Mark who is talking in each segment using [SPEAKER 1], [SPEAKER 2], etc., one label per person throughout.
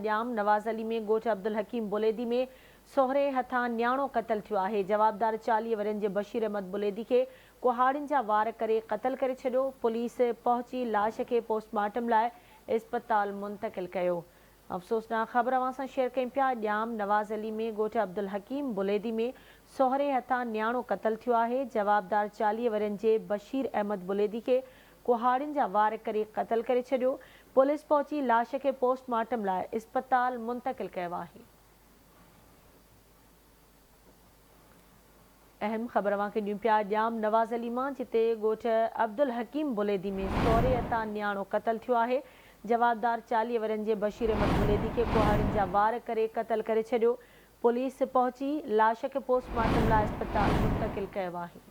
[SPEAKER 1] ڄام نواز علي ۾ ڳوٺ عبدالحڪيم بليدي ۾ سهري هٿان نياڻو قتل ٿيو آهي، جوابدار 40 ورهين جي بشير احمد بليدي کي ڪهاڙين جا وار ڪري قتل ڪري ڇڏيو، پوليس پهچي لاش کي پوسٽ مارٽم لاء اسپتال منتقل ڪيو. افسوسناڪ خبر اوهان سان شيئر ڪيون پيا، ڄام نواز علي ۾ ڳوٺ عبدالحڪيم بليدي ۾ سهري هٿان نياڻو قتل ٿيو آهي، جوابدار 40 ورهين جي بشير احمد بليدي کي ڪهاڙين جا وار ڪري قتل ڪري ڇڏيو، پوليس پهچي لاش کي پوسٽ مارٽم لاء اسپتال منتقل ڪيو آهي. اهم خبر اوهان کي ڏيون پيا ڄام نواز علي مان جتي ڳوٺ عبدالحڪيم بليدي ۾ سورهيه هٿان نياڻو قتل ٿيو آهي، جوابدار 40 ورهين جي بشير احمد بليدي کي ڪهاڙين جا وار ڪري قتل ڪري ڇڏيو، پوليس پهچي لاش کي پوسٽ مارٽم لاء اسپتال منتقل ڪيو آهي.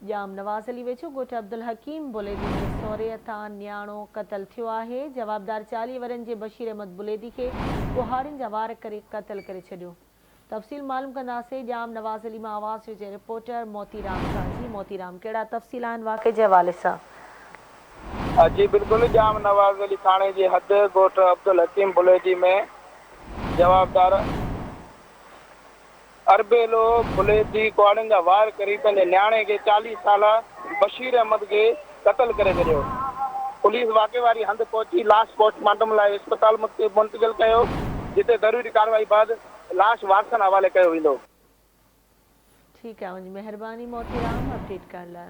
[SPEAKER 1] ڄام نواز علي ويجهو ڳوٺ عبدالحڪيم بليدي ۾ سهري هٿان نياڻو قتل ٿيو آهي، جوابدار 40 ورهين جي بشير احمد بليدي کي ڪهاڙين جا وار ڪري قتل ڪري ڇڏيو. تفصيل معلوم ڪنداسين ڄام نواز علي مان آواز نيوز جي رپورٽر موتي رام سان جي موتي رام ڪهڙا تفصيل آهن واقعي جي حوالي سان.
[SPEAKER 2] جي بلڪل ڄام نواز علي ٿاڻي جي حد ڳوٺ عبدالحڪيم بليدي ۾ جوابدار اربيلو بليدي ڪهاڙين جا وار ڪري پنهنجي نياڻي کي 40 سالا بشير احمد کي قتل ڪري ڇڏيو. پوليس واقعي واري هنڌ پهچي لاش پوسٽ مارٽم لاء اسپتال منتقل ڪيو، جتي ضروري ڪارروائي بعد لاش وارثن حوالي ڪيو ويندو.
[SPEAKER 1] ٺيڪ آهي اوهان جي مهرباني موتي رام اپڊيٽ ڪرڻ لاء.